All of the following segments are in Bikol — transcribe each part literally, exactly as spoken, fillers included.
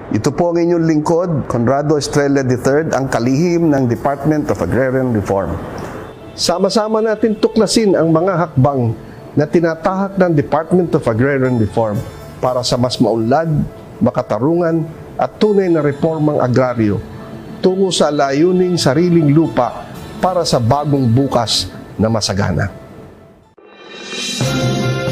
Ito po ang inyong lingkod, Conrado Estrella the third, ang kalihim ng Department of Agrarian Reform. Sama-sama natin tuklasin ang mga hakbang na tinatahak ng Department of Agrarian Reform para sa mas maunlad, makatarungan at tunay na reformang agraryo tungo sa layuning sariling lupa para sa bagong bukas na masagana.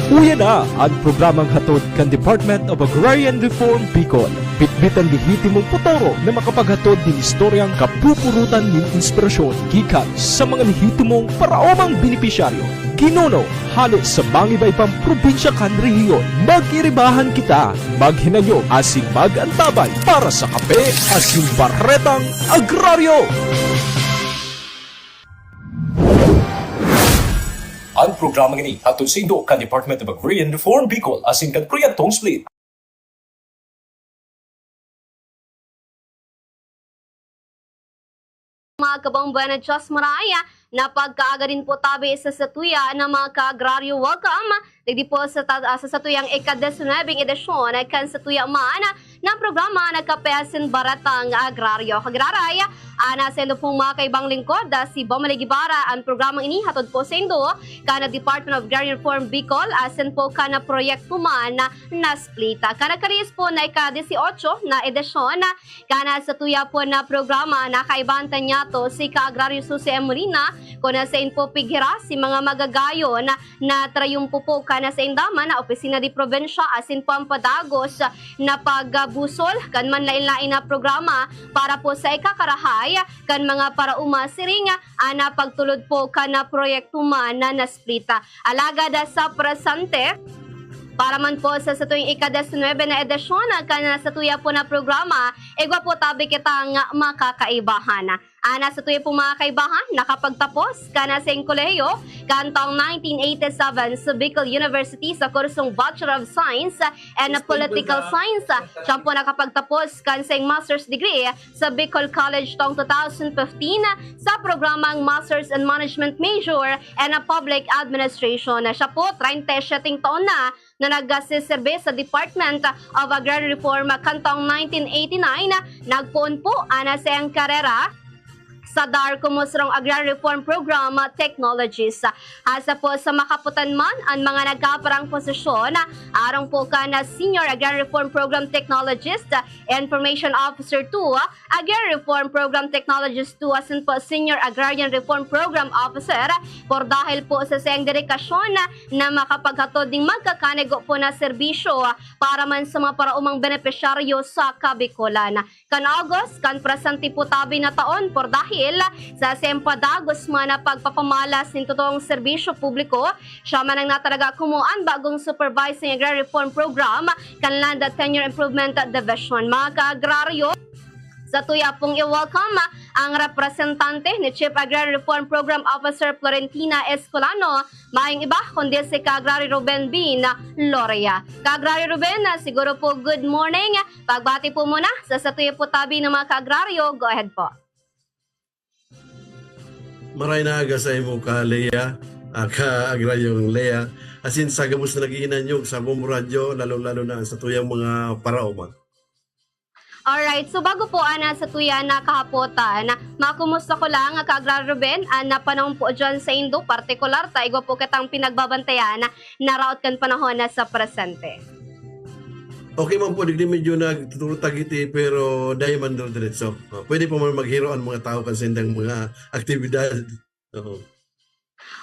Uya na an programang hatod kan Department of Agrarian Reform Bicol. Bitbit an lehitimong potoro na makapaghatod nin istoryang kapupurutan nin inspirasyon gikan sa mga lehitimong paraomang benepisyaryo. Ginuno, hale sa mangiba-ibang probinsya kan rehiyon. Mag-iribahan kita, maghinanyog asin mag-antabay para sa kape asin baretang agraryo. An programang ini hatod saindo kan Department of Agrarian Reform Bicol asin kan Proyektong Split. Mga kabombo na Diyos maraya, na pagkaaga din po tabi sa satuya na mga kaagraryo. Welcome! Digdi po sa, ta- sa satuyang ika-diecinuebe edisyon kan satuya man na programa na Kape asin Baretang Agraryo. Kagiraray, ana sa ilo pong mga kaibang lingkod, ah, si Bomali Guevara. Ang programang ini hatod po sa indo kan Department of Agrarian Reform Bicol, asin po kan proyekto man na Splita. Kan nagkarihis po na ika-dieciocho na edisyon kan satuya po na programa, nakaibahan ta niyato si Kaagraryo Susie M. Molina, kun sain po pighira si mga magagayon na trayumpo po kan sainda man na opisina de probinsya asin po ang padagos na pagbusol kan manlain-lain na programa para po sa ikakarahay kan mga paraoma siring an pagtulod po kan proyekto man na Splita. Alagad sa presente, para man po sa satuyang ika-diecinuebe na edisyon kan satuya po na programa, igwa po tabi kitang makakaibahan. Ana sa tuya pong mga kaibahan, nakapagtapos kan saing kolehiyo kan taong nineteen eighty-seven sa Bicol University sa kursong Bachelor of Science and Political Science. Siya po nakapagtapos kan saing master's degree sa Bicol College taong two thousand fifteen sa programang Master's in Management Major and Public Administration. Siya po, treinta y siete taon na na nagsiserbi sa Department of Agrarian Reform kan taong nineteen eighty-nine. Nagpoon po an saiyang karera sa DAR Kumusrong Agrarian Reform Program Technologies. Asa po sa makaputan man an mga nagkaparang posisyon, arong po kan Senior Agrarian Reform Program Technologist, Information Officer two, Agrarian Reform Program Technologist two asin po Senior Agrarian Reform Program Officer, por dahil po sa saiyang dedikasyon na makapaghatod ning magkakanigo po na serbisyo para man sa mga paraumang benepisyaryo sa Kabikolan. Kan August, kan presente po tabi na taon, por dahil sa saiyang padagos man na pagpapamalas nin totoong serbisyo publiko, siya man ang natalaga kumo an bagong Supervising Agrarian Reform Program kan Land Tenure Improvement Division. Mga kaagraryo, sa tuya pong i-welcome ang representante ni Chief Agrarian Reform Program Officer Florentina Escolano, maayong iba kundi si Kaagraryo Ruben Bin Loria. Kaagraryo Ruben, siguro po good morning. Pagbati po muna sa satuya po tabi ng mga kaagraryo. Go ahead po. Maray na aga sa imo ka Lea, ah, ka Agraryong Lea. Asin sa gabos na naghihinanyog sa Bombo Radyo, lalo-lalo na sa tuyang mga paraoma. Alright, so bago po ana sa tuya na kahapotan, makumusta ko lang, Kaagraryo Ruben, an panahon po dyan sa indo, partikular ta igwa po kitang pinagbabantayan na raot kan panahon na sa presente. Okay man po, digdi medyo nagtuturo tagiti, pero dai man diretso. Ah, pwede pa man maghiro ang mga tao kan sindang mga aktibidad. Oo.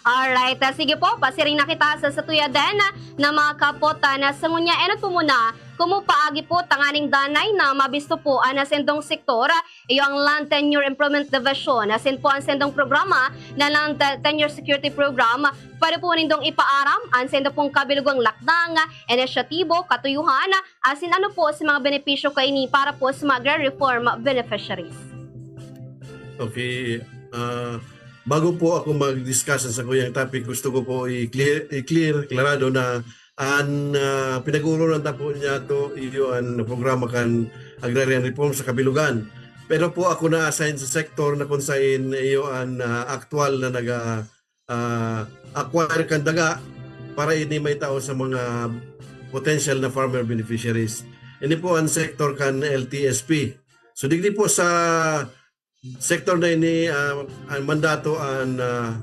Alright, ah, sige po, pasiring na kita sa satuya din na mga kapot ah, na sa ngunya enot po muna, kumo paagi po tanganing danay na mabisto po ah, na sendong sektor, ah, iyo ang Land Tenure Improvement Division, asin po ang sendong programa na Land Tenure Security Program. Pwede po nindong ipaaram ang sendo pong kabilogong lakdang, inisyatibo, katuyuhan, asin ano po sa mga benepisyo kaini para po sa mga agrarian reform beneficiaries. Okay. Ah, bago po ako mag-discuss sa kuyang topic, gusto ko po i-clear, i-clear, klarado na an ah, pinag-uuluran ta po niya to iyo an programa kan agrarian reform sa kabilugan. Pero po ako na-assign sa sektor na kung sain iyo an ah, aktual na naga ah, acquire kan daga para ini may tao sa mga potential na farmer beneficiaries. Ini po ang sektor kan L T S P. So, digdi po sa sektor na ini, ah, ang mandato ang, ah,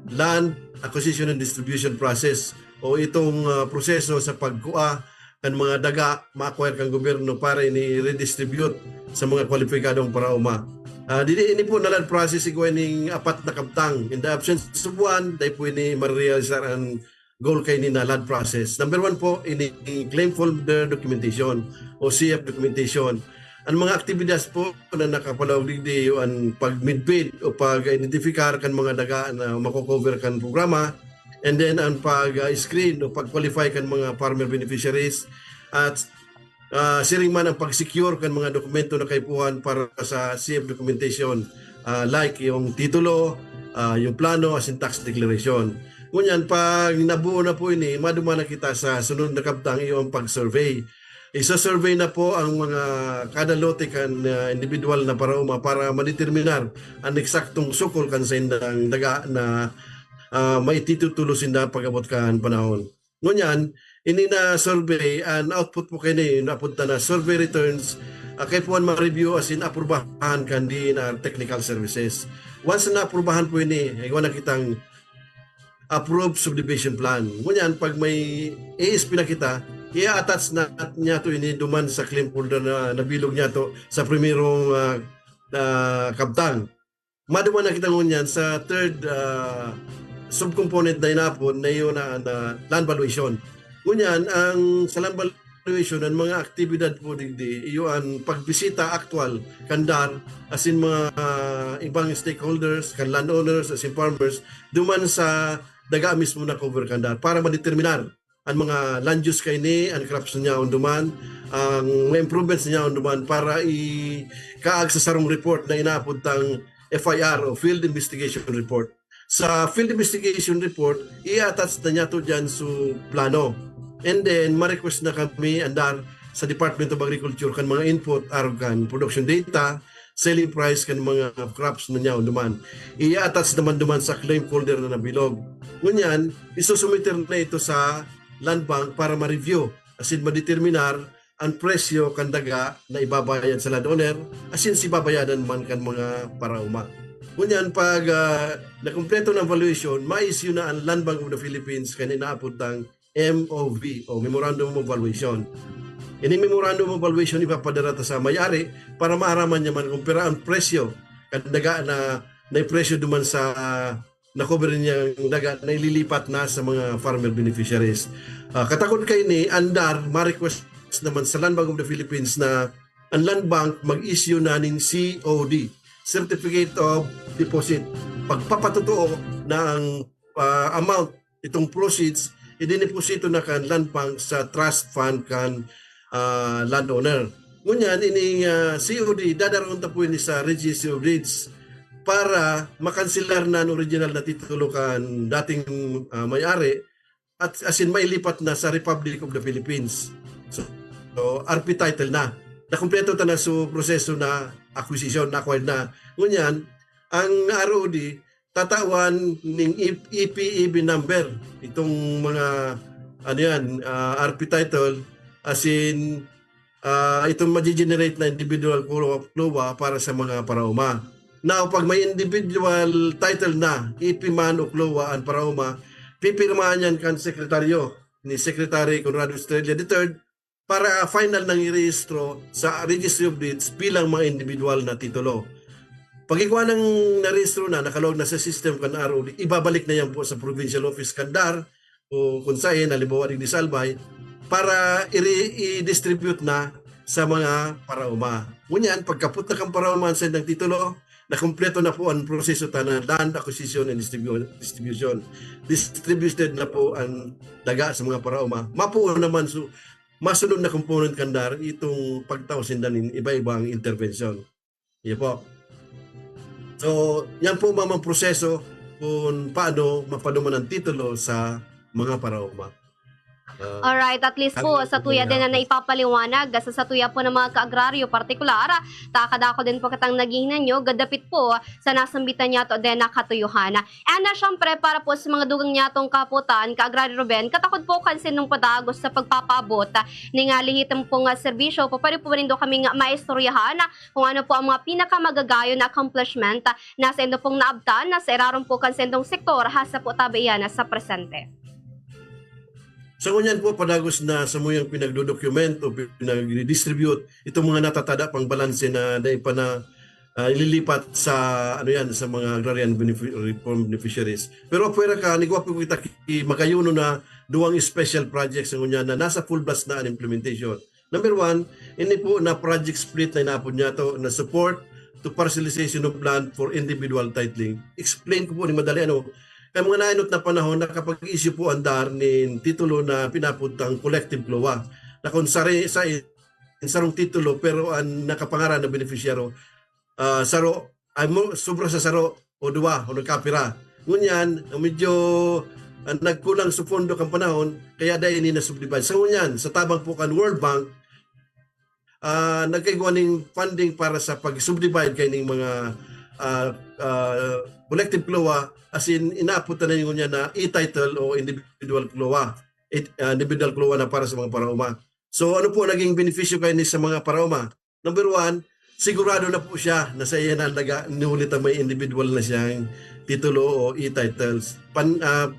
Land Acquisition and Distribution Process o itong, ah, proseso sa pagkua kan mga daga ma-acquire kan gobyerno para ini i-redistribute sa mga kwalipikadong paraoma. Ah, dili ini po na land process igwa ning apat na kabtang. In the absence of one, dai po ini marerealisar ang goal kaini na land process. Number one po, ini claim folder documentation o C F documentation. Ang mga aktibidades po na nakapalawag digdi, an pag-midbid o pag-identifikar kan mga daga na mako-cover kan programa, and then ang pag-screen o pag-qualify kan mga farmer beneficiaries, at, ah, siring man ang pag-secure kan mga dokumento na kaipuhan para sa C F documentation, ah, like yung titulo, ah, yung plano, asin tax declaration. Ngunyan, pag nabuo na po ini, maduman na kita sa sunod na kabtang, iyo ang pag-survey. Isa-survey na po ang mga kada lote kan, ah, individual na paraoma para madeterminar an eksaktong sukol kan saindang daga na, ah, maititutulo sinda pag-abot kan panahon. Ngunyan, ini na survey, an output po kaini, napunta na survey returns, ah, kaipuhan ma-review asin aprubahan kan D E N R Technical Services. Once na aprubahan po ini, igwa na kitang approved subdivision plan. Ngunyan, pag may A S P na kita, i-attach na niyato ini duman sa claim folder na nabilog niyato sa primerong, ah, na kabtang. Maduman na kita ngunyan sa third, ah, subcomponent na inapod na iyo na, na land valuation. Ngunyan, ang sa land valuation, ang mga aktibidad po digdi, iyo an pagbisita aktual kan DAR, asin mga, ah, ibang stakeholders, kan landowners, asin farmers, duman sa daga mismo na cover kan DAR para madeterminar an mga land use kaini, an crops na niya duman, ang mga improvements na niya duman para ikaag sa sarong report na inaapod tang F I R o Field Investigation Report. Sa Field Investigation Report, i-attach na niya to dyan sa plano. And then, ma-request na kami, andar, sa Department of Agriculture kan mga input, arog kan production data, selling price kan mga crops na niya duman. I-attach naman duman sa claim folder na nabilog. Ngunyan, isusumiter na ito sa Land Bank para ma-review asin madeterminar an presyo kan daga na ibabayad sa landowner asin si babayadan man kan mga paraoma. Ngunyan, pag, ah, nakumpleto na an valuation, ma-issue na an Land Bank of the Philippines kan inaapod tang M O V o Memorandum of Valuation. Ini Memorandum of Valuation ipapadara ta sa may-ari para maaraman niya man kung pira ang presyo kan daga na naipresyo duman sa, ah, na-cover niyang daga na ililipat na sa mga farmer beneficiaries. Ah, katakod kaini, andar, ma-request naman sa Land Bank of the Philippines na ang Land Bank mag-issue na nin C O D, Certificate of Deposit. Pagpapatotoo na ang, ah, amount, itong proceeds, idineposito na kan Land Bank sa trust fund kan, ah, landowner. Ngunyan, ining, ah, C O D, dadaroon ta po ini sa Registry of Deeds para makanselar na an original na titulo kan dating, ah, may-ari at asin mailipat na sa Republic of the Philippines. So, so, R P title na. Nakumpleto ta na sa proseso na acquisition, na-acquired na. Ngunyan, ang R O D, tatawan ning E P E B number itong mga, ano yan, ah, R P title, asin, ah, itong magi-generate na individual CLOA para sa mga paraoma. Now, pag may individual title na, E P man o CLOA an paraoma, pipirmahan yan kan sekretaryo ni Secretary Conrado Estrella the third para final nang irehistro sa Registry of Deeds bilang mga individual na titulo. Pag igwa nang narehistro na, nakalog na sa system kan R O D, ibabalik na yan po sa provincial office kan DAR o kung saan, halimbawa, digdi sa Albay, para i-, i-distribute na sa mga paraoma. Ngunyan, pagkapot na kan paraoma sa indang titulo, nakumpleto na po ang proseso ta na land acquisition and distribu-, distribution. Distributed na po ang daga sa mga paraoma. Mapuo naman su-, masunod na component kan DAR itong pagtao sinda nin iba-ibang intervention. Iyo po. So, yan po, mamang proseso kung paano mapaduman ang titulo sa mga paraoma. Alright, at least po, sa tuya din na naipapaliwanag, sa, sa tuya po ng mga kaagraryo partikular, ta kadako din po kitang naghihinanyog, dapit po sa nasambitan niya to din na katuyuhan. And, ah, syempre, para po sa mga dugang niya tong kaputan, kaagraryo Ruben, katakod po kan sindong padagos sa pagpapaabot, ah, ning, ah, lihitim pong, ah, serbisyo, po, pwede po nindo kami nga maistoryahan, ah, kung ano po ang mga pinakamagagayon na accomplishment, ah, na saindo pong naabtan na sa irarom po kan sindong sektor, hasta po tabi iyan na sa presente. Sa ngunyan po, padagos na samuyang pinagdo-document o pinag-distribute itong mga natatada pang balanse na dai pa na, ah, ililipat sa, ano yan, sa mga agrarian benefi-, reform beneficiaries. Pero apwera ka, nigwa po kita ki magayuno na duwang special projects sa ngunyan na nasa full blast na an implementation. Number one, ini po na project split na inaapod niya to, na support to parcelization of land for individual titling. Explain ko po ni madali, ano, kaya mga nainot na panahon, nakapag-issue po ang DAR nin titulo na pinapod tang collective CLOA, na kung sari-, sa in-, sarong titulo, pero ang nakapangaran na beneficiaryo, ah, saro, ay mo, sobra sa saro o duwa o nagkapira. Ngunyan, medyo, ah, nagkulang sa pondo kan panahon, kaya dai ini na-subdivide. Sa ngunyan, sa tabang po kan World Bank, ah, nagkaigwa ning funding para sa pag-subdivide kaining mga, ah, ah, collective CLOA, as in, inaapod ta na ngunyan na e-title o individual CLOA, it-, ah, individual CLOA na para sa mga paraoma. So, ano po naging benepisyo kaini sa mga paraoma? Number one, sigurado na po siya na sa iya na ang daga, nihuli ta may individual na siyang titulo o e-titles. Pan-, ah,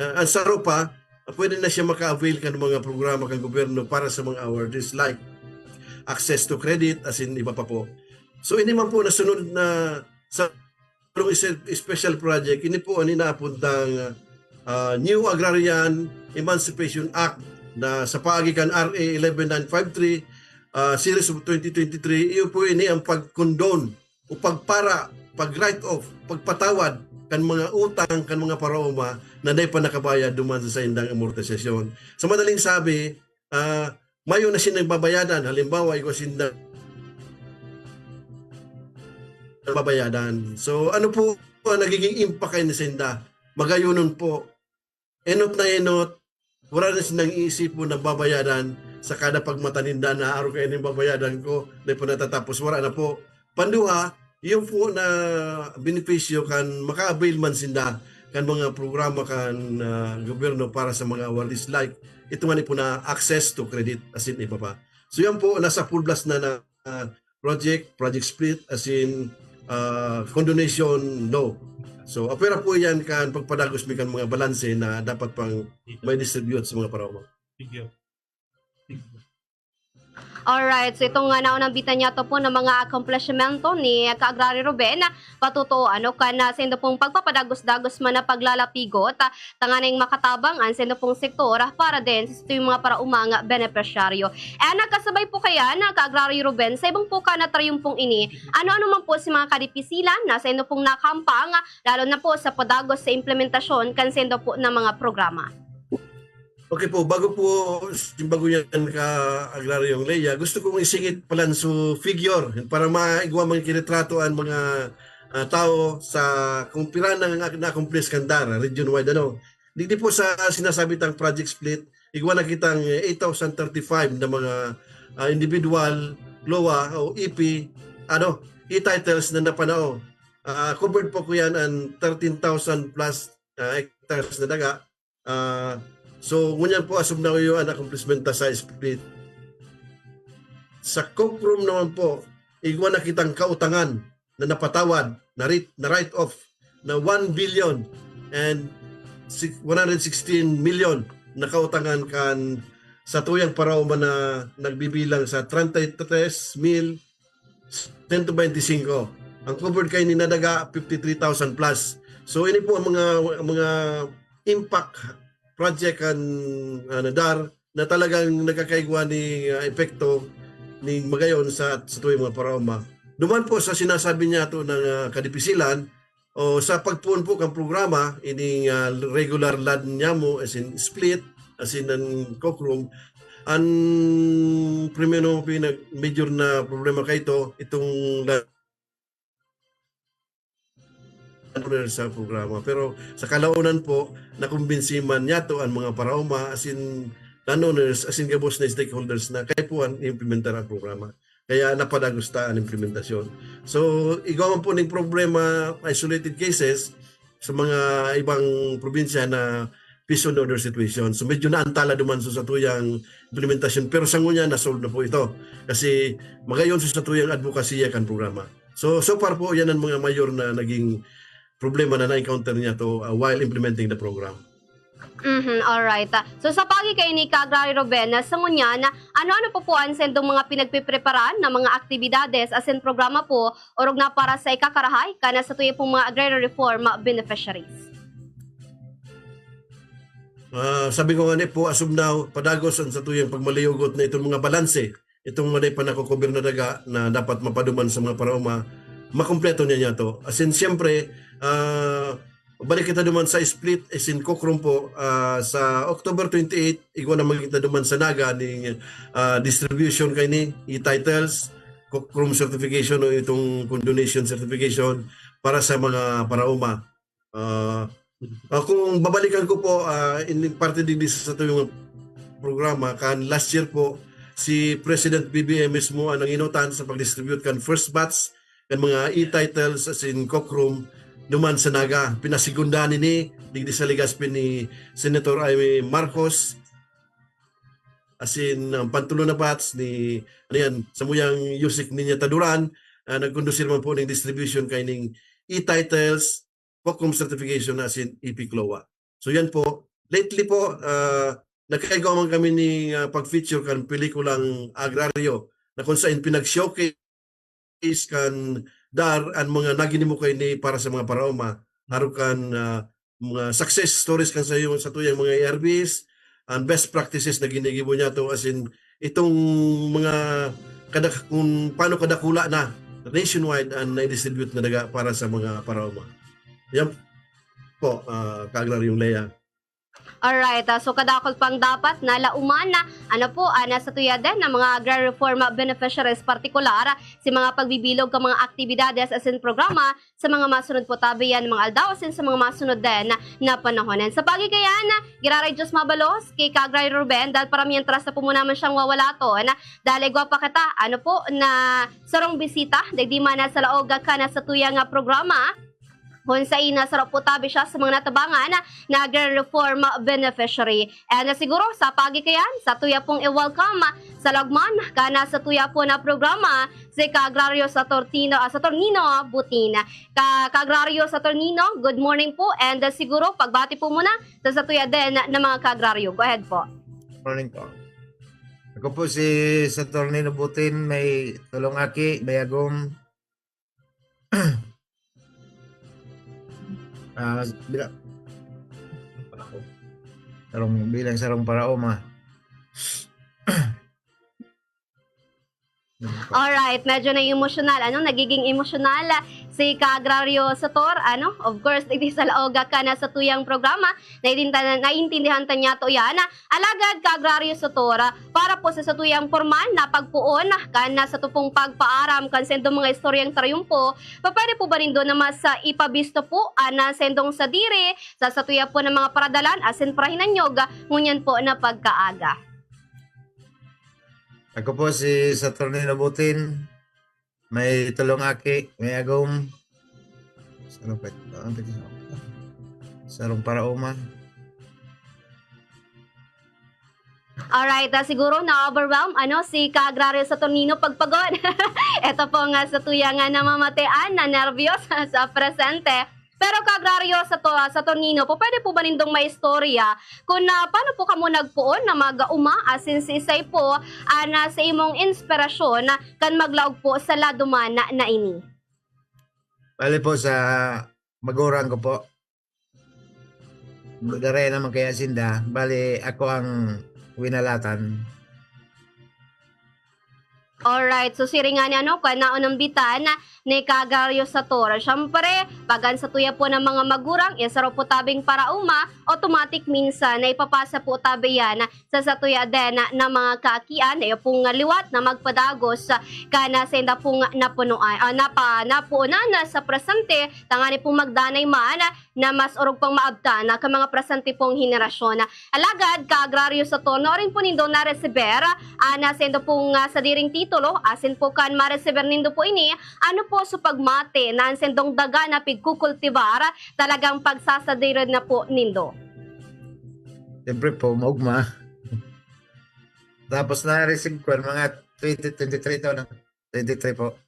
ah, ang saro pa, pwede na siya maka-avail kan mga programa kan gobyerno para sa mga awardees like access to credit, as in iba pa po. So, ini man po nasunod na sa sarong ise-, special project, ini po an inaapod tang, ah, New Agrarian Emancipation Act na sa paagi kan R A eleven nine five three, ah, series of twenty twenty-three, iyo po ini ang pag-condone o pagpara, pag-write off, pagpatawad kan mga utang kan mga paraoma na dai pa nakabayad duman sa saindang amortisasyon. Sa madaling sabi, ah, mayo na sinda nagbabayadan. Halimbawa, igwa sinda nagbabayadan. So, ano po ang nagiging impact kaini sainda? Magayonon po. Enot na enot, wala na sindang iisipon na babayadan sa kada pagmata ninda na, "Arog kaini babayadan ko, dai pa natatapos." Wala na po. Panduha, yung po na benepisyo kan maka-avail man sinda kan mga programa kan, ah, gobyerno para sa mga awardees, like ito man po na access to credit, as in iba pa. So yan po, nasa full blast na na, ah, project, project split, as in, ah, condonation law. So, apwera po yan kan pagpadagos mi kan mga balanse na dapat pang may distribute sa mga paraoma. Thank you. Thank you. Alright, so itong, ah, naunang bitan niya to po ng mga akomplishmento ni Kaagraryo Ruben, patotoo, ano, kan, ah, saindo pong pagpapadagos-dagos man na paglalapigot, ah, tanganing makatabang an saindo pong sektor, ah, para din sa satuyang mga paraomang benepisyaryo. And nakasabay po kaya na Kaagraryo Ruben, sa ibang po ka na trayumpong ini, ano-ano man po si mga kadipisilan na saindo pong nakampang, ah, lalo na po sa padagos sa implementasyon kan saindo po na mga programa? Okay po, bago po simbago yan ka Agraryong Leia, gusto kong isingit palanso figure para maigwa mga kinitrato ang mga, ah, tao sa kung pira na nga na-accomplish kan DAR, region-wide, ano. Digdi po sa sinasabi tang project split, igwa na kitang eight thousand thirty-five na mga, ah, individual CLOA o E P, ano, e-titles na napanao. Ah, covered po ko yan ang thirteen thousand plus, ah, hectares na daga. Ah, so, ngunyan po, as of now, yun ang accomplishment ta sa split. Sa COCROM naman po, igwa na kitang kautangan na napatawad, na writ-, na write off na one billion and si-, one hundred sixteen million na kautangan kan satuyang paraoma na nagbibilang sa treinta y tres mil sento veintisinko. Ang covered kaini na daga, fifty-three thousand plus. So, ini po ang mga, ang mga impact project kan, ah, DAR na talagang nagkakaigwa ni, ah, epekto ni magayon sa, sa tuwing mga paraoma. Duman po sa sinasabi niya to ng, ah, kadipisilan, o sa pagpoon po kan programa, ining, ah, regular LAD niya mo, as in split, as in ang COCROM, ang primero pinag-, major na problema kay ito, itong la-, landowners sa programa. Pero sa kalaunan po, nakumbinsi man niyato an mga paraoma, asin landowners, asin gabos na stakeholders na kaipuhan implementar ang programa. Kaya napadagos ta an implementasyon. So, igwa man po ning problema, isolated cases, sa mga ibang probinsya na peace and order situation. So, medyo naantala duman sa satuyang implementasyon. Pero sa ngunyan, na-solve na po ito. Kasi magayon sa satuyang advokasya kan programa. So, so far po, yan ang mga mayor na naging problema na na-encounter niya to, uh, while implementing the program. Mhm, alright. Ah, so sa pagi kaini, Ka-Agraryo Ruben, ah, sa ngunyan, ah, ano-ano po po an sendong mga pinagpipreparan na mga aktibidades asin programa po orog na para sa ikakarahay kan satuya pong mga agrarian reform beneficiaries? Ah, sabi ko nga ni po, as of now, padagos ang satuyang pagmaliugot na itong mga balanse, itong maday pa nakokober na daga na dapat mapaduman sa mga paraoma, makumpleto niya niya to. As in, siyempre, ah, balik kita duman sa split, as in, COCROM po, ah, sa October twenty-eight, igwa na magkita duman sa Naga ning, ah, distribution kaini, e-titles, COCROM certification o itong condonation certification para sa mga paraoma. Ah, ah, kung babalikan ko po, ah, in parte digdi sa satuyang programa, kan last year po, si President B B M mismo ang nanginutan sa pag-distribute kan first batch kan mga e-titles asin COCROM duman sa Naga. Pinasegundahan ini digdi sa Legazpi ni Senator Imee Marcos. Asin ang pantolo na batch ni, ano yan, samuyang Usec Niña Taduran, ah, nagkondusir man po ning distribution kaining e-titles, COCROM certification asin e-PICLOA. So yan po, lately po, ah, nagkaigwa man kami ning, ah, pag-feature kan pelikulang Agraryo na kung saan pinag-showcase kan DAR an mga naginimo kaini para sa mga paraoma, arog kan, ah, mga success stories kan sayo, satuyang mga A R Vs, ang best practices na ginigibo niyato, as in, itong mga kada-, kung paano kadakula na nationwide ang na-distribute na daga para sa mga paraoma. Yan po, ah, Ka-Agraryong Lea. Alright, ah, so kadakul pang dapat na lauman na, ano po, ah, na satuya din ng mga agrarian reform beneficiaries, partikular si mga pagbibilog kan mga aktibidades asin programa sa mga masunod po tabi yan mga aldaw asin sa mga masunod din na panahon. And sa pagi kayan, giraray Diyos mabalos kay Ka-Agraryong Ruben, dahil para mientras na po muna man siyang wawalaton, dahil igwa pa kita, ano po, na sarong bisita, digdi man na sa laog kan satuyang programa. Hon sain na saro po tabi siya sa mga natabangan na agrarian reform beneficiary. And, ah, siguro sa pagi kayan, satuya pong i-welcome sa lagman kan satuya po na programa si Ka-Agraryo Saturnino, ah, Saturnino Butin. Ka, Ka-Agraryo Saturnino, good morning po, and, ah, siguro pagbati po muna sa satuya din na mga Ka-Agraryo. Go ahead po. Morning po. Ako po si Saturnino Butin, may tolong aki, may agom. Ah, bila-, sarong, bilang sarong paraoma. Alright, medyo na-emotional, ano, nagiging emotional si Ka-Agraryo Sator, ano, of course, digdi sa laog kan satuyang programa, naiintindihan, naiintindihan ta niyato yan. Alagad, Ka-Agraryo Sator, para po sa satuyang pormal na pagpoon kan sato pong pagpaaram kan sendong mga istoryang tarayumpo, pwede po ba nindo na mas, ah, ipabisto po an, ah, sendong sadiri sa satuya po na mga paradalan asin parahinanyog ngunyan po na pagkaaga? Ako po si Saturnino Butin. May tolong aki, may agom. Sarong pet-, ano tawag dito? Sarong paraoma. Alright, ah, siguro na-overwhelm, ano, si Ka-Agraryo Saturnino pagpagod. Ito po nga satuya nga namamatean, na-nervyos sa presente. Pero Ka-Agraryo Sato-, Saturnino po, pwede po ba nindong maistorya kung, ah, paano po kamo nagpoon na mag-uma asin siisay po, ah, na sa imong inspirasyon kan maglaog po sa lado man na, na ini? Bale po, sa magurang ko po, dare naman kaya sinda, bale ako ang winalatan. Alright, so siring nga ni ano, kan naunambitan ni Kaagraryo Sator. Siyempre, pag an satuya po ng mga magurang, isaro po tabing parauma, automatic minsan na ipapasa po tabi yan sa satuya din na, na mga kaakian, na iyo pong liwat na magpadagos ka na sa inda pong napunuan, ah, napa, napuunan na sa presente, tangani pong magdanay man na mas orog pang maabtan na ka mga presente pong henerasyon. Alagad, Kaagraryo Sator, nuarin po nindo na-resiber, ah, na sendo pong, ah, sadiring titulo, asin po kan ma-resiber nindo po ini, ano po sa pagmate na an sendong daga na pigkukultibar, talagang pagsasadiri na po nindo? Siyempre po, maugma. Tapos na-receive ko, mga twenty twenty-three to, no? twenty-three po.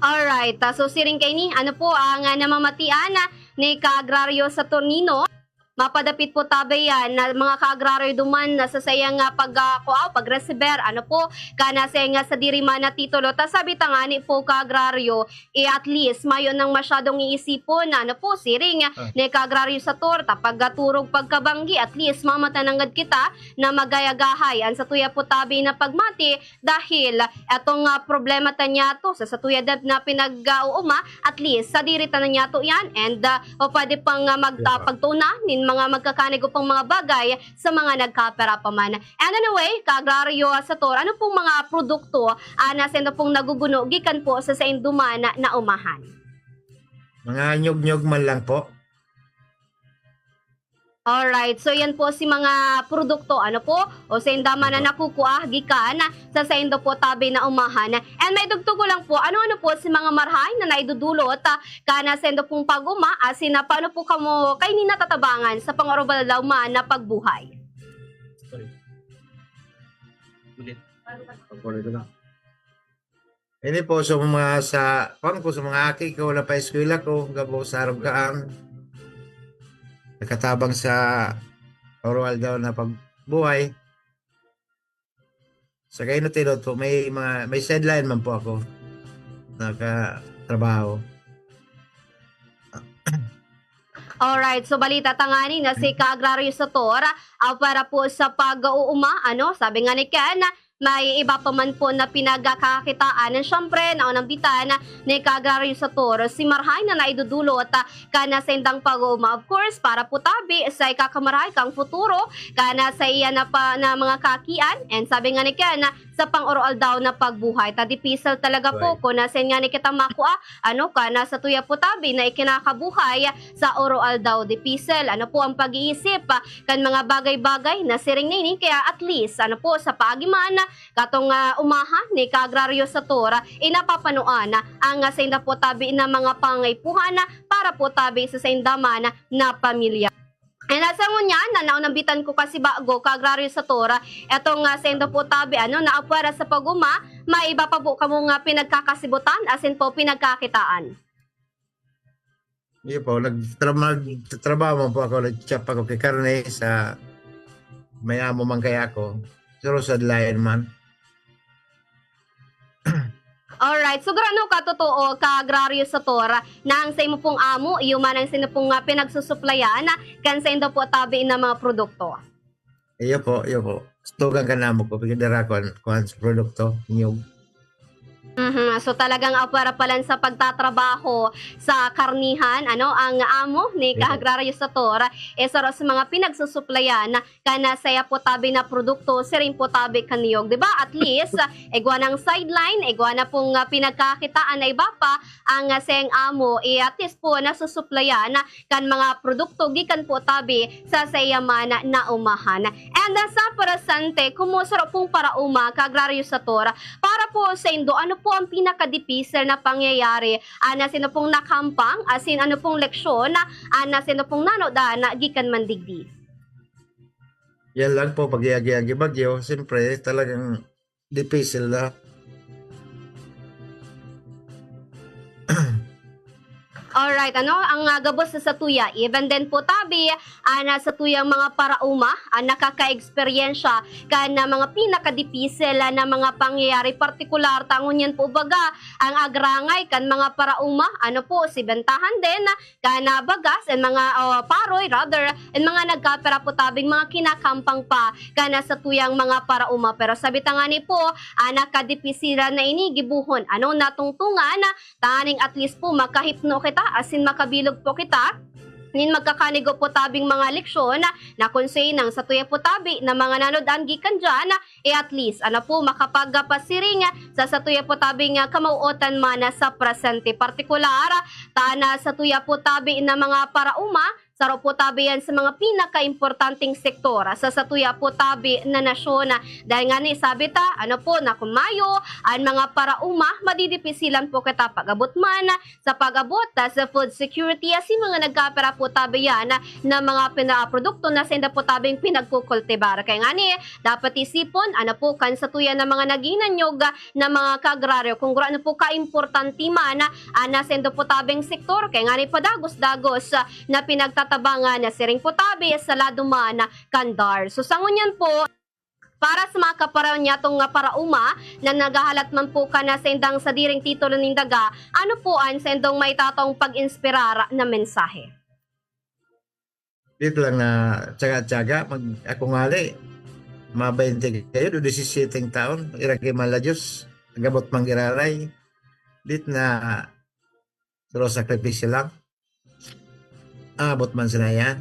Alright, ah, so siring kaini, ano po ang, ah, namamatian, ah, ni Kaagraryo Saturnino? Mapadapit po tabi yan na mga kaagraryo duman na sa sayang nga pag, ah, kuaw, pag-resiber, ano po, kana sa nga sadiri man na titulo. Ta sabi tangani po, kaagraryo, eh, at least mayo nang masyadong iisipon na, ano po, siring, ah, ni Kaagraryo Sator, ta pagkaturog, pagkabanggi, at least mamata nanggad kita na magayagahay. An satuya po tabi na pagmati, dahil atong, ah, problema ta niyato sa satuya dad na pinag-uuma, at least sadiri ta na niyato yan, and, ah, o pwede pang, ah, mag-, ah, pagtuunan nin mga magkakanig o pang mga bagay sa mga nagkapera pa man. And anyway, Kaagraryo Sator, ano pong mga produkto, ah, na sendo pong naguguno gikan po sa saindo man na, na umahan? Mga nyog-nyog man lang po. Alright. So, yan po si mga produkto, ano po? O sa inda man na nakukua gikan sa saindo po tabi na umahan. And may dugto ko lang po, ano-ano po si mga marahay na naidudulot, ah, kana saindo pong pag-uma, asin na paano po kamo kaini natatabangan sa pang-arobal-daw man na pagbuhay? Sorry. Ulit. Ini po sa mga sa, kuwan ko, sa mga aki ko, wala pa eskwela ko, gabo sa arog kaang. Nakatabang sa oral daw na pagbuhay. Sa kayo na tinod po, may mga, may sideline man po ako. Nakatrabaho. Alright, so balita tangani na si Kaagraryo Sator, ah, para po sa pag-uuma, ano, sabi nga ni Ken, may iba pa man po na pinagkakakitaan. And syempre, naunambitan ni Kaagraryo Sator, si marahay na naidudulot, ah, kana sa indang pag-uuma. Of course, para po tabi sa ikakamarahay kang futuro, kana sa iya na, pa, na mga kakian. And sabi nga ni Ken, sa pang-oroaldaw na pagbuhay. Ta dipisel talaga po, kung nasin nga ni kita makua, ano ka, nasa tuya po tabi na ikinakabuhay sa oroaldaw. Dipisel, ano po ang pag-iisip, ah, kan mga bagay-bagay na siring na ini, kaya at least, ano po, sa paagi man, katong, ah, umahan ni Kaagraryo Sator, inapapanoan ang, ah, sainda po tabi na mga pangaipuhan para po tabi sa sainda man na pamilya. And sa ngunyan, na naunambitan ko kasi bago, Kaagraryo Sator, etong, ah, sendo po tabi, ano, na apwera sa pag-uma, may iba pa po kamo nga pinagkakasibutan, asin po pinagkakitaan. Iyo po, nagtra-, nagtatrabaho man po ako, nagchop ako kay karne sa may amo man kaya ako. Pero sa layan man. Alright. So, gurano ka totoo, Kaagraryo Sator, na ang sa imo pong amo, iyo man ang sino pong, ah, pinagsusuplayan kan saindo po tabi na mga produkto? Iyo po, iyo po. Tugang kan amo ko, pigdara ko an, kuan sa produkto, nyog. Mhm. So, talagang apwera pa lang sa pagtatrabaho sa karnihan, ano, ang amo ni Kaagraryo Sator, eh, saro sa mga pinagsusuplayan kana saya po tabi na produkto, siring po tabi kan niyog, di ba? At least, ah, igwa ng sideline, igwa na pong, ah, pinagkakitaan na iba pa ang, ah, sayang amo, eh, at least po nasusuplayan kan mga produkto gikan po tabi sa saiya man na umahan. And, ah, sa presente, kumusta pong parauma, Kaagraryo Sator, para po saindo, ano po ang pinakadipisel na pangyayari, ah, na saindo pong nakampang, asin ano pong leksyon, ah, na saindo pong nanodan gikan man digdi? Yan lang po, pag-iagi-agi bagyo, siyempre, talagang dipisel na. Alright, ano ang, ah, gabos sa satuya? Even din po tabi, ah, na satuyang mga paraoma, ah, nakakaeksperyensya kan, ah, mga pinakadipisil, ah, na mga pangyayari, partikular ta ngunyan po baga ang agrangay kan mga paraoma, ano po, si bentahan din, ah, kan, ah, bagas, and mga, oh, paroy, rather, and mga nagkapira po tabing mga kinakampang pa kan, ah, satuyang mga paraoma. Pero sabi ta ngani po, ah, nakadipisilan na ini gibohon, ano, natungtungan, ah, tanganing at least po makahipno kita asin makabilog po kita nin magkakanigo po tabing mga leksyon na kun saen ang satuya po tabi na mga nanodan gikan diyan, eh, at least, ano po, makapagpasiring sa satuya po tabing, ah, kamauotan man sa presente. Partikular, ta na satuya po tabi na mga paraoma, saro po tabi yan sa mga pinakaimportanteng sektor sa satuya po tabi na nasyon. Dahil ngani, sabi ta, ano po, na kun mayo an mga paraoma, madidipisilan po kita pag-abot man sa pag-abot, ah, sa food security, asin mga nagkapira po tabi yan na mga pina-, produkto na sainda po tabing pinagkukultibar. Kaya ngani, dapat isipon, ano po, kan satuya na mga naghinanyog, ah, na mga kaagraryo, kung gurano po kaimportante man, ah, na sainda po tabing sektor. Kaya ngani, padagos-dagos, ah, na pinagtatabangan na siring po tabi sa lado man, ah, kan DAR. So, sa ngunyan po, para sa mga kaparaon niyatong nga paraoma na naghahalat man po kan saindang sadiring titulo nin daga, ano po an saindong maitataong pag-inspirar na mensahe? Dito lang na tiyaga-tiyaga, mag-, ako ngali, mga baynte kayo, do disisiting taon, iragi man la Diyos, nagabot man giraray, dit na, pero sakripisyo lang. Abot man sana yan.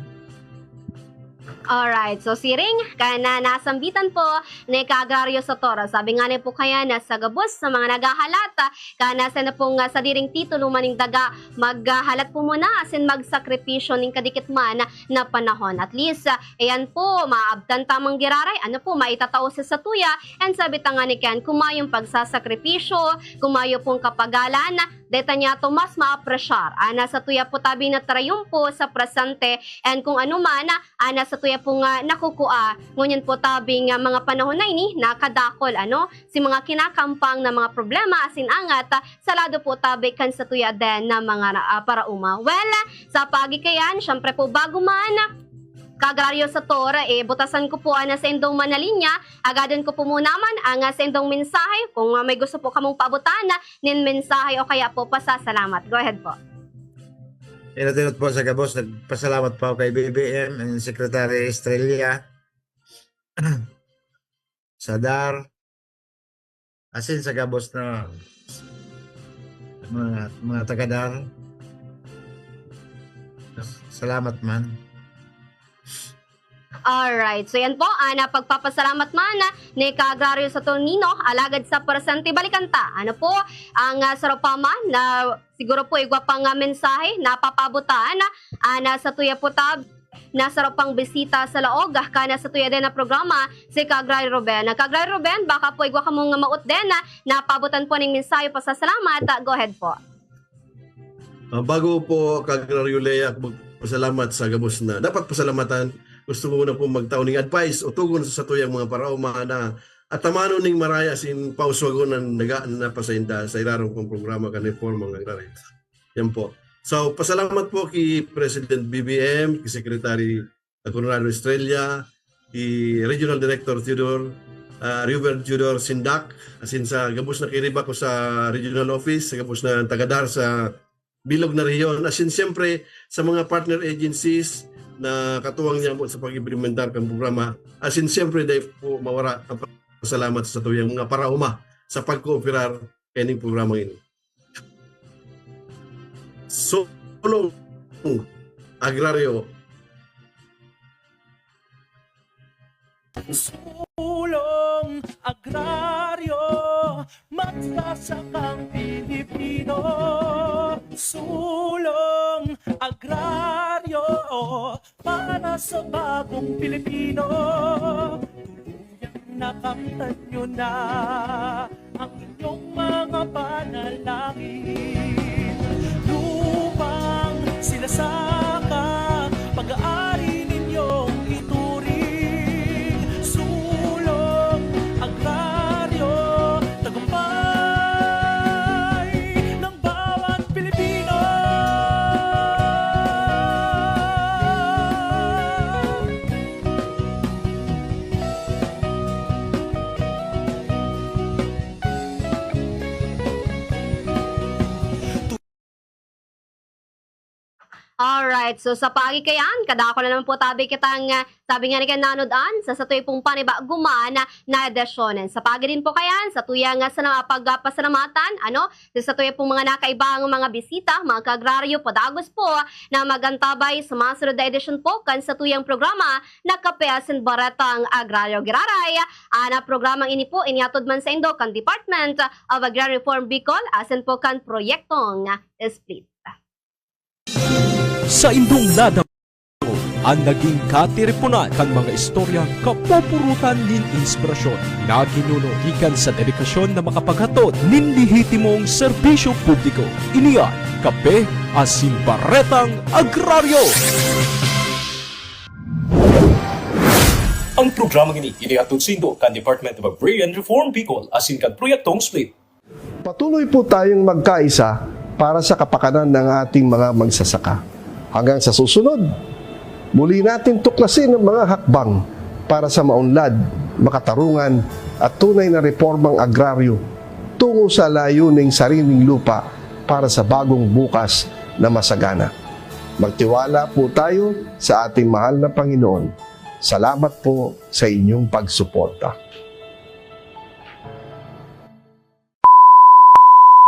Alright. So, siring, kan nasambitan po ni Kaagraryo Sotor. Sabi ngani po kaya na sa gabos sa mga naghahalat, kan sainda pong, ah, sadiring titulo man nin daga, maghahalat po muna asin magsakripisyo nin kadikit man na panahon. At least, ah, ayan po, maabtan ta man giraray, ano po, maitatao sa satuya, and sabi ta ngani kan, kun mayong pagsasakripisyo, kun mayo pong kapagalan, deta niyato mas maapresyar an satuya po tabi na trayumpo sa presente, and kung ano man an satuya po nga nakukua ngunyan po tabing, ah, mga panahon na ini, nakadakol, ano, si mga kinakampang na mga problema asin angat, ah, sa lado po tabi kan satuya din na mga, ah, paraoma. Well, sa paagi kayan, syempre po, bago man, Kaagraryo Sotor, eh, butasan ko po an saindong man na linya, agadon ko po muna man ang, ah, saindong mensahe. Kung, ah, may gusto po kamong paabotan, ah, nin mensahe o kaya po pasasalamat. Go ahead po. Inot-inot po sa gabos, nagpasalamat po ako kay B B M and Secretary Estrella, sa DAR, asin sa gabos na mga, mga taga DAR. Salamat man. Alright. So, yan po, ah, na pagpapasalamat man, ah, ni Kaagraryo Saturnino, alagad sa presente, balikan ta. Ano po, ang, ah, saro pa man na siguro po igwa pang, ah, mensahe na papaabotan, ah, na satuya po tab-, na saro pang bisita sa laog, ah, kan satuya din na programa, si Kaagraryo Ruben. Ah, Kaagraryo Ruben, baka po igwa kamong maot din, ah, na paabotan po ning mensahe, pasasalamat. Ah, go ahead po. Ah, bago po, Kaagraryo Lea, ako magpasalamat sa gabos na dapat pasalamatan, gusto ko muna po magtao ning advice o tugon sa satuyang mga paraoma na atamanon ning maraya asin pauswagon an daga na pasainda sa irarom kong programa kan Reformang Agrarya. Yan po. So, pasalamat po ki President B B M, ki Secretary Conrado Estrella, ki Regional Director Theodore, ah, River Theodore Sindak, asin sa gabos na kiribak ko sa regional office, sa gabos na taga DAR sa bilog na rehiyon, asin siyempre sa mga partner agencies na katuwang niya po sa pag-implementar kan programa, asin siyempre dai po mawara ang pasalamat sa tuyang mga paraoma sa pagkooperar kaning programa ini. Sulong Agraryo. Sulong Agraryo, magsasakang Pilipino. Sulong Agraryo, para sa bagong Pilipino. Tuluyang nakamtan nyo na ang inyong mga panalangin. Lupang sinasaka, pag-aari ninyong ituring. Sulong Agraryo, tagumpay ng bawat Pilipino. Alright, so sa pagi kayan, kadako na naman po tabi kitang, ah, sabi nga ni kan nanodan, sa satuya pong panibago man na edisyon. Sa pagi din po kayan, sa tuyang, ah, sa mga pagpasalamatan, ano, sa satuya pong mga nakaibang mga bisita, mga kaagraryo, padagos po na magantabay sa mga sunod na edisyon po kan satuyang programa na Kape asin Baretang Agraryo. Giraray, ana programang ini po inihatod man saindo kan Department of Agrarian Reform Bicol asin po kan Proyektong Split. Saindong nadam an naging katiriponan kan mga istoryang kapupurutan nin inspirasyon na ginuno gikan sa dedikasyon na makapaghatod nin lehitimong serbisyo publiko. Ini an Kape asin Baretang Agraryo. Ang programang ini inihatod saindo kan Department of Agrarian Reform Bicol asin kan Proyektong Split. Patuloy po tayong magkaisa para sa kapakanan ng ating mga magsasaka. Hanggang sa susunod, muli natin tuklasin ang mga hakbang para sa maunlad, makatarungan at tunay na reformang agraryo tungo sa layuning sariling lupa para sa bagong bukas na masagana. Magtiwala po tayo sa ating mahal na Panginoon. Salamat po sa inyong pagsuporta.